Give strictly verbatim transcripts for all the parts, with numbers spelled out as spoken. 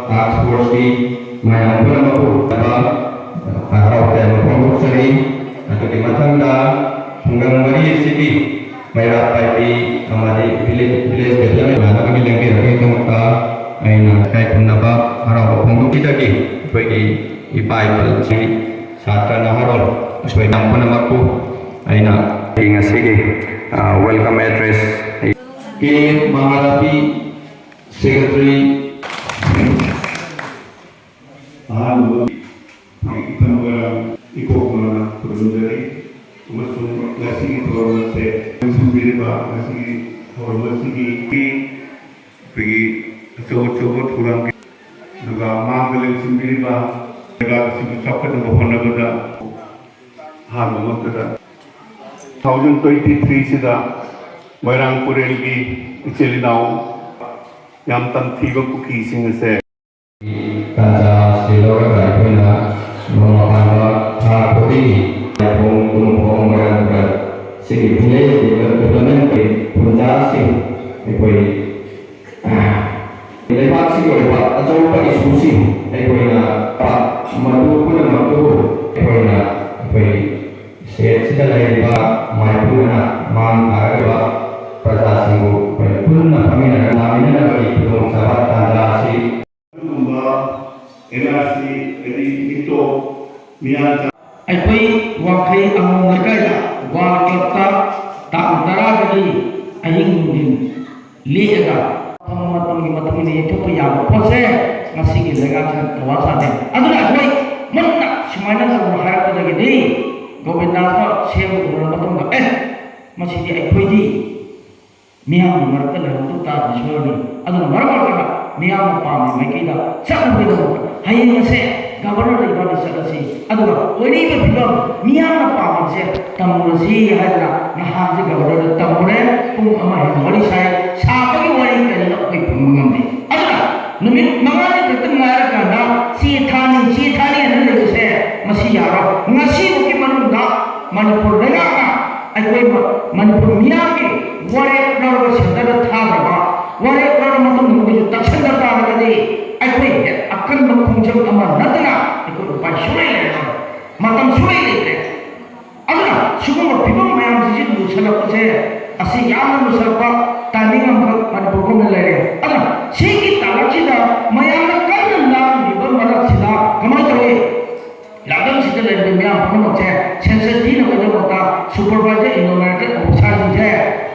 ꯇꯥꯛꯁ ꯐꯣꯔꯁꯀꯤ ꯃꯌꯥꯝ ꯄꯨꯝꯅꯃꯛꯄꯨ ꯍꯔꯥꯎ ꯇꯌꯥꯝꯕ ꯐꯣꯡꯗꯣꯛꯆꯔꯤ꯫ ꯑꯗꯨꯒꯤ ꯃꯊꯪꯗ ꯈꯨꯡꯒꯪ ꯃꯔꯤ ꯑꯁꯤꯒꯤ ꯃꯩꯔꯥ ꯄꯥꯏꯕꯤ ꯑꯃꯗꯤ ꯚꯤꯂꯦꯖ ꯚꯤꯂꯦꯖ ꯗꯦꯕꯂꯞꯃꯦꯟ ꯂꯥꯟꯅꯕꯒꯤ ꯂꯦꯡꯕꯤꯔꯛꯄꯒꯤꯗꯃꯛꯇ ꯑꯩꯅ ꯏꯀꯥꯏ ꯈꯨꯝꯅꯕ ꯍꯔꯥꯎꯕ ꯐꯣꯡꯗꯣꯛꯈꯤꯗꯒꯦ꯫ ꯑꯩꯈꯣꯏꯒꯤ ꯏꯄꯥ ꯏꯄꯨꯁꯤꯡ, ꯁꯥꯇ꯭ꯔ ꯅꯍꯥꯔꯣꯜ ꯑꯩꯈꯣꯏ ꯃꯌꯥꯝ ꯄꯨꯝꯅꯃꯛꯄꯨ ꯑꯩꯅ ꯉꯁꯤꯒꯤ ꯋꯦꯜꯀꯝ ꯑꯦꯗ꯭ꯔꯦꯁ ꯀꯦ ꯃꯍꯥꯔꯥꯕꯤ, ꯁꯦꯀ꯭ꯔꯦꯇꯔꯤ꯫ ꯑꯍꯥꯟꯕ ꯏꯊꯝꯕꯔ ꯏꯀꯣꯛ ꯃꯔꯅ ꯈꯨꯔꯨꯝꯖꯔꯤ꯫ ꯑꯃꯁꯨꯡ ꯉꯁꯤꯒꯤ ꯊꯧꯔꯝ ꯑꯁꯦ ꯁꯤꯟꯕꯤꯔꯤꯕ ꯉꯁꯤꯒꯤ ꯊꯧꯔꯝ ꯑꯁꯤꯒꯤ ꯑꯩꯈꯣꯏꯒꯤ ꯑꯆꯧ ꯑꯆꯧꯕ ꯊꯧꯔꯝ, ꯑꯗꯨꯒ ꯃꯥꯡꯗ ꯂꯦꯡꯁꯤꯟꯕꯤꯔꯤꯕ ꯂꯩꯕꯥꯛ ꯑꯁꯤꯕꯨ ꯆꯥꯎꯈꯠꯅꯕ ꯍꯣꯠꯅꯕꯗ ꯑꯍꯥꯟꯕꯃꯛꯇꯗ two thousand twenty three ꯁꯤꯗ ꯃꯣꯏꯔꯥꯡ ꯄꯨꯔꯦꯜꯒꯤ ꯏꯆꯤꯜ ꯏꯅꯥꯎ ꯌꯥꯝ ꯇꯝꯊꯤꯕ ꯀꯨꯀꯤꯁꯤꯡ ꯑꯁꯦ ꯇꯥꯟꯖꯥ ꯑꯁꯤ ꯂꯧꯔꯒ ꯑꯩꯈꯣꯏꯅ ꯅꯣꯡꯃ ꯄꯥꯟꯕ ꯊꯥ ꯈꯨꯗꯤꯡꯒꯤ ꯂꯥꯏꯐꯣꯡ ꯇꯨꯝꯐꯣꯡ ꯃꯣꯏꯔꯥꯡ ꯄꯨꯔꯦꯜ ꯁꯤꯒꯤ ꯚꯤꯂꯦꯖ ꯗꯦꯕꯂꯞꯃꯦꯟꯒꯤ ꯈꯨꯟꯖꯥꯁꯤꯡ ꯑꯩꯈꯣꯏ ꯂꯩꯕꯥꯛꯁꯤꯒꯤ ꯑꯣꯏꯕ ꯑꯆꯧꯕ ꯏꯁꯨꯁꯤꯡ ꯑꯩꯈꯣꯏꯅ ꯃꯗꯨ ꯄꯨꯝꯅꯃꯛꯇꯨꯕꯨ ꯑꯩꯈꯣꯏꯅ ꯑꯩꯈꯣꯏ ꯁ꯭ꯇꯦꯠꯁꯤꯗ ꯂꯩꯔꯤꯕ ꯃꯥꯏꯄꯨꯅꯅ ꯃꯥꯡ ꯊꯥꯔꯛꯂꯤꯕ ꯄ꯭ꯔꯖꯥꯁꯤꯡꯕꯨ ꯑꯩꯈꯣꯏ ꯄꯨꯟꯅ ꯐꯝꯃꯤꯟꯅꯔꯒ ꯂꯥꯛꯃꯤꯟꯅꯅꯕꯒꯤ ꯈꯨꯗꯣꯡꯆꯥꯕ ꯇꯥꯟꯖꯥ ꯑꯁꯤ ꯑꯗꯨꯒꯨꯝꯕ ꯑꯦꯟ ꯑꯥꯔ ꯁꯤ ꯍꯥꯏꯗꯤ ꯃꯤꯇꯣꯞ ꯃꯤꯌꯥꯟ ꯑꯩꯈꯣꯏ ꯋꯥꯡꯈꯩ ꯑꯉꯣꯝ ꯂꯩꯀꯥꯏꯗ ꯋꯥꯔ ꯀ꯭ꯂꯕꯇ ꯇꯥꯡ ꯇꯔꯥꯗꯒꯤ ꯑꯍꯤꯡ ꯅꯨꯡꯊꯤꯟ ꯂꯦꯛꯑꯒ ꯃꯇꯝ ꯃꯇꯝꯒꯤ ꯃꯇꯨꯡ ꯏꯟꯅ ꯌꯩꯊꯣꯛꯄ ꯌꯥꯕ ꯄꯣꯠꯁꯦ ꯉꯁꯤꯒꯤ ꯂꯩꯉꯥꯛꯁꯤꯅ ꯊꯧꯋꯥ ꯁꯥꯗꯦ꯫ ꯑꯗꯨꯅ ꯑꯩꯈꯣꯏ ꯃꯨꯟꯅ ꯁꯨꯃꯥꯏꯅ ꯇꯧꯅ ꯍꯥꯏꯔꯛꯄꯗꯒꯤꯗꯤ ꯒꯣꯕꯤꯟꯗꯥꯁꯅ ꯁꯦꯝꯕ ꯎꯔꯕ ꯃꯇꯨꯡꯗ, "ꯑꯦ, ꯃꯁꯤꯗꯤ ꯑꯩꯈꯣꯏꯗꯤ ꯃꯤꯌꯥꯝꯒꯤ ꯃꯔꯛꯇ ꯂꯩꯍꯧꯗꯕ ꯇꯥꯔꯗꯤ ꯁꯣꯏꯔꯅꯤ꯫ ꯑꯗꯨꯅ ꯃꯔꯝ ꯑꯣꯏꯔꯒ ꯃꯤꯌꯥꯝꯅ ꯄꯥꯝꯃꯤ ꯃꯥꯏꯀꯩꯗ ꯆꯠꯅꯕꯒꯤꯗꯃꯛꯇ ꯍꯌꯦꯡ ꯑꯁꯦ ꯒꯕꯔꯅꯔꯗ ꯏꯕꯥꯅꯤ ꯆꯠꯂꯁꯤ, ꯑꯗꯨꯒ ꯑꯣꯏꯔꯤꯕ ꯐꯤꯕꯝ ꯃꯤꯌꯥꯝꯅ ꯄꯥꯝꯃꯤꯁꯦ ꯇꯝꯃꯨꯔꯁꯤ" ꯍꯥꯏꯗꯅ ꯅꯍꯥꯟꯁꯦ ꯒꯕꯔꯅꯔꯗ ꯇꯝꯃꯨꯔꯦ꯫ ꯄꯨꯡ ꯑꯃ ꯍꯦꯟꯅ ꯋꯥꯔꯤ ꯁꯥꯏ꯫ ꯁꯥꯕꯒꯤ ꯋꯥꯔꯤ ꯀꯔꯤꯅꯣ ꯑꯩꯈꯣꯏ ꯐꯪꯕ ꯉꯝꯗꯦ꯫ ꯑꯗꯨꯅ ꯅꯨꯃꯤꯠ ꯃꯉꯥꯅꯤ ꯈꯛꯇ ꯉꯥꯏꯔꯀꯥꯟꯗ ꯆꯦ ꯊꯥꯅꯤ, ꯆꯦ ꯊꯥꯅꯤ ꯍꯥꯏꯅ ꯂꯩꯕꯁꯦ ꯃꯁꯤ ꯌꯥꯔꯣꯏ꯫ ꯉꯁꯤꯐꯥꯎꯒꯤ ꯃꯅꯨꯡꯗ ꯃꯅꯤꯄꯨꯔ ꯂꯩꯉꯥꯛꯅ ꯑꯩꯈꯣꯏ ꯃ-, ꯃꯅꯤꯄꯨꯔ ꯃꯤꯌꯥꯝꯒꯤ ꯋꯥꯔꯦꯞ ꯂꯧꯔꯒ ꯁꯦꯟꯇꯔꯗ ꯊꯥꯗ꯭ꯔꯕ, ꯋꯥꯔꯦꯞ ꯂꯧꯔ ꯃꯇꯨꯡ ꯑꯩꯈꯣꯏ ꯑꯀꯟꯕ ꯈꯣꯡꯖꯪ ꯑꯃ ꯅꯠꯇꯅ ꯑꯩꯈꯣꯏ ꯎꯄꯥꯏ ꯁꯨꯡꯂꯩ ꯂꯩꯔꯔꯣꯏ, ꯃꯇꯝ ꯁꯨꯡꯂꯩ ꯂꯩꯇ꯭ꯔꯦ꯫ ꯑꯗꯨꯅ ꯁꯤꯒꯨꯝꯕ ꯐꯤꯕꯝ ꯃꯌꯥꯝꯁꯤꯒꯤ ꯂꯨꯁꯜꯂꯛꯄꯁꯦ ꯑꯁꯤ ꯌꯥꯝꯅ ꯂꯨꯁꯜꯂꯛꯄ timing ꯑꯃꯈꯛ ꯃꯅꯤꯄꯨꯔ ꯒꯣꯔꯃꯦꯟ ꯂꯩꯔꯦ꯫ ꯑꯗꯨꯅ ꯁꯤꯒꯤ ꯇꯥꯂꯛꯁꯤꯗ ꯃꯌꯥꯝꯅ ꯀꯟꯅ ꯂꯥꯡꯂꯤꯕ ꯃꯔꯛꯁꯤꯗ ꯀꯃꯥꯏꯅ ꯇꯧꯏ? ꯂꯝꯗꯝꯁꯤꯗ ꯂꯩꯔꯤꯕ ꯃꯤꯌꯥꯝ ꯄꯨꯝꯅꯃꯛꯁꯦ census ꯊꯤꯅꯕꯒꯤꯗꯃꯛꯇ supervisor enumerator officerꯁꯤꯡꯁꯦ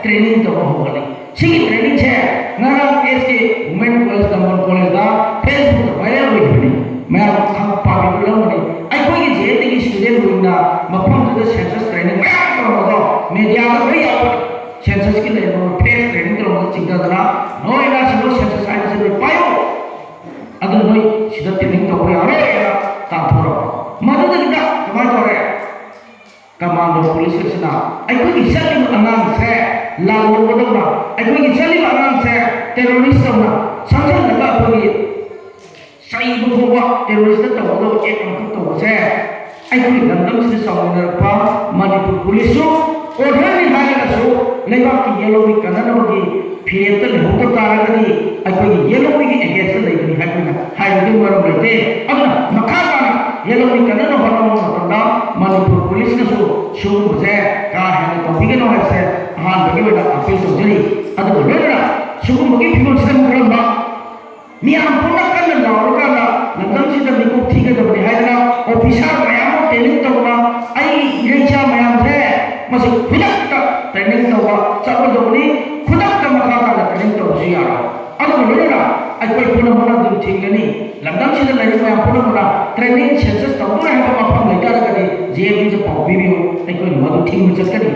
training ꯇꯧꯕ ꯍꯧꯒꯠꯂꯤ꯫ ꯁꯤꯒꯤ trainingꯁꯦ ꯉꯔꯥꯡ S K Women College, ꯅꯝꯕꯣꯜ ꯀꯣꯂꯦꯖꯇ Facebookꯇ viral ꯑꯣꯏꯈꯤꯕꯅꯤ꯫ ꯃꯌꯥꯝ ꯈꯪ ꯄꯥꯕꯤꯕ ꯂꯧꯒꯅꯤ꯫ ꯑꯩꯈꯣꯏꯒꯤ J N Tꯒꯤ student wingꯅ ꯃꯐꯝꯗꯨꯗ census training ꯃꯌꯥꯝ ꯇꯧꯔꯝꯕꯗꯣ mediaꯗ ꯂꯣꯏ ꯌꯥꯎꯕꯅꯤ꯫ Censusꯀꯤ ꯂꯩꯔꯝꯕ flash training ꯇꯧꯔꯝꯕꯗ ꯆꯤꯡꯊꯗꯅ ꯅꯣꯏꯅ ꯁꯤꯗ census ꯍꯥꯏꯕꯁꯤ ꯂꯣꯏ ꯄꯥꯏꯌꯨ꯫ ꯑꯗꯨ ꯅꯣꯏ ꯁꯤꯗ training ꯇꯧꯕ ꯌꯥꯔꯣꯏ ꯍꯥꯏꯅ ꯇꯥꯟꯊꯣꯔꯛꯄ꯫ ꯃꯗꯨꯗꯒꯤꯗ ꯀꯃꯥꯏꯅ ꯇꯧꯔꯦ? Commando police ꯑꯁꯤꯅ ꯑꯩꯈꯣꯏꯒꯤ ꯆꯠꯂꯤꯕ ꯑꯉꯥꯡꯁꯦ ꯂꯥꯜꯂꯧꯕꯗꯧꯅ, ꯑꯩꯈꯣꯏꯒꯤ ꯆꯠꯂꯤꯕ ꯑꯉꯥꯡꯁꯦ terrorist ꯇꯧꯅ ꯁꯪꯁꯜꯂꯒ ꯑꯩꯈꯣꯏꯒꯤ ꯆꯩꯕ ꯐꯥꯎꯕ terrorist ꯇꯧꯒꯗꯧꯕ act ꯑꯃꯈꯛ ꯇꯧꯕꯁꯦ ꯑꯩꯈꯣꯏꯒꯤ ꯂꯝꯗꯝꯁꯤꯗ ꯆꯥꯎꯃꯤꯟꯅꯔꯛꯄ ꯃꯅꯤꯄꯨꯔ policeꯁꯨ orderꯅꯤ ꯍꯥꯏꯔꯒꯁꯨ ꯂꯩꯕꯥꯛꯀꯤ ꯌꯦꯜꯍꯧꯃꯤ ꯀꯟꯅꯅꯕꯒꯤ ꯐꯤꯔꯦꯞꯇ ꯂꯩꯍꯧꯗ ꯇꯥꯔꯒꯗꯤ ꯑꯩꯈꯣꯏꯒꯤ ꯌꯦꯜꯍꯧꯃꯤꯒꯤ againstꯇ ꯂꯩꯕꯅꯤ ꯍꯥꯏꯕꯒꯤ ꯍꯥꯏꯕꯒꯤ ꯃꯔꯝ ꯂꯩꯇꯦ꯫ ꯑꯗꯨꯅ ꯃꯈꯥ ꯇꯥꯅ ꯌꯦꯜꯍꯧꯃꯤ ꯀꯟꯅꯅꯕ ꯍꯣꯠꯅꯕ ꯃꯇꯝꯗ ꯃꯅꯤꯄꯨꯔ policeꯅꯁꯨ ꯁꯤꯒꯨꯝꯕꯁꯦ ꯀꯥ ꯍꯦꯟꯅ ꯇꯧꯕꯤꯒꯅꯨ ꯍꯥꯏꯕꯁꯦ ꯑꯍꯥꯟꯕꯒꯤ ꯑꯣꯏꯅ appeal ꯇꯧꯖꯔꯤ꯫ ꯑꯗꯨꯒ ꯂꯣꯏꯅꯅ ꯁꯤꯒꯨꯝꯕꯒꯤ ꯐꯤꯕꯝꯁꯤꯗ ꯀꯔꯝꯕ ꯃꯤꯌꯥꯝ ꯄꯨꯝꯅ ꯀꯟꯅ ꯂꯥꯎꯔꯀꯥꯟꯗ ꯂꯝꯗꯝꯁꯤꯗ ꯃꯤꯀꯣꯛ ꯊꯤꯒꯗꯕꯅꯤ ꯍꯥꯏꯗꯅ officer ꯃꯌꯥꯝ ꯑꯃ training ꯇꯧꯗꯅ ꯑꯩꯒꯤ ꯏꯔꯩꯆꯥ ꯃꯌꯥꯝꯁꯦ ꯃꯁꯤ ꯈꯨꯗꯛꯇ training ꯇꯧꯕ ꯆꯠꯂꯣꯏꯗꯧꯕꯅꯤ꯫ ꯈꯨꯗꯛꯇ ꯃꯈꯥ ꯇꯥꯅ training ꯇꯧꯕꯁꯨ ꯌꯥꯔꯣꯏ꯫ ꯑꯗꯨꯒ ꯂꯣꯏꯅꯅ ꯑꯩꯈꯣꯏ ꯄꯨꯝꯅꯃꯛꯅ ꯑꯗꯨꯝ ꯊꯤꯡꯒꯅꯤ꯫ ꯂꯝꯗꯝꯁꯤꯗ ꯂꯩꯔꯤꯕ ꯃꯌꯥꯝ ꯄꯨꯝꯅꯃꯛꯅ training census ꯇꯧꯗꯣꯔꯦ ꯍꯥꯏꯕ ꯃꯐꯝ ꯂꯩꯇꯥꯔꯒꯗꯤ J N Tꯗ ꯄꯥꯎ ꯄꯤꯕꯤꯌꯨ, ꯑꯩꯈꯣꯏꯅ ꯃꯗꯨ ꯊꯤꯡꯕ ꯆꯠꯀꯅꯤ꯫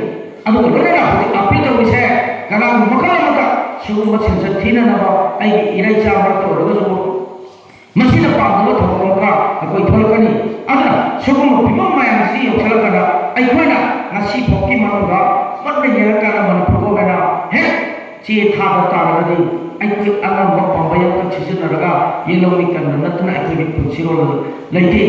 ꯑꯗꯨꯒ ꯂꯣꯏꯅꯅ ꯍꯧꯖꯤꯛ appeal ꯇꯧꯔꯤꯁꯦ ꯀꯅꯥꯒꯨꯝꯕ ꯈꯔ ꯑꯃꯗ ꯁꯤꯒꯨꯝꯕ census ꯊꯤꯅꯅꯕ ꯑꯩꯒꯤ ꯏꯔꯩꯆꯥ ꯃꯔꯛꯇ ꯑꯣꯏꯔꯒꯁꯨ ꯃꯁꯤꯅ ꯄꯥꯝꯗꯕ ꯊꯧꯗꯣꯛ ꯑꯃ ꯑꯩꯈꯣꯏ ꯊꯣꯛꯂꯛꯀꯅꯤ꯫ ꯑꯗꯨꯅ ꯁꯤꯒꯨꯝꯕ ꯐꯤꯕꯝ ꯃꯌꯥꯝ ꯑꯁꯤ ꯌꯧꯁꯤꯜꯂꯛꯄꯗ ꯑꯩꯈꯣꯏꯅ ꯉꯁꯤ ꯐꯥꯎꯒꯤ ꯃꯅꯨꯡꯗ ꯃꯨꯟꯅ ꯌꯦꯡꯉꯀꯥꯟꯗ ꯃꯅꯤꯄꯨꯔ ꯒꯣꯔꯃꯦꯟꯅ ꯍꯦꯛ ꯆꯦ ꯊꯥꯗ ꯇꯥꯔꯒꯗꯤ ꯑꯩꯈꯣꯏ ꯑꯉꯝꯕ ꯄꯥꯝꯕꯩ ꯑꯃꯈꯛ ꯁꯤꯖꯤꯟꯅꯔꯒ ꯌꯦꯜꯍꯧꯃꯤ ꯀꯟꯕ ꯅꯠꯇꯅ ꯑꯩꯈꯣꯏꯒꯤ ꯄꯨꯟꯁꯤꯔꯣꯜ ꯑꯗꯨ ꯂꯩꯇꯦ꯫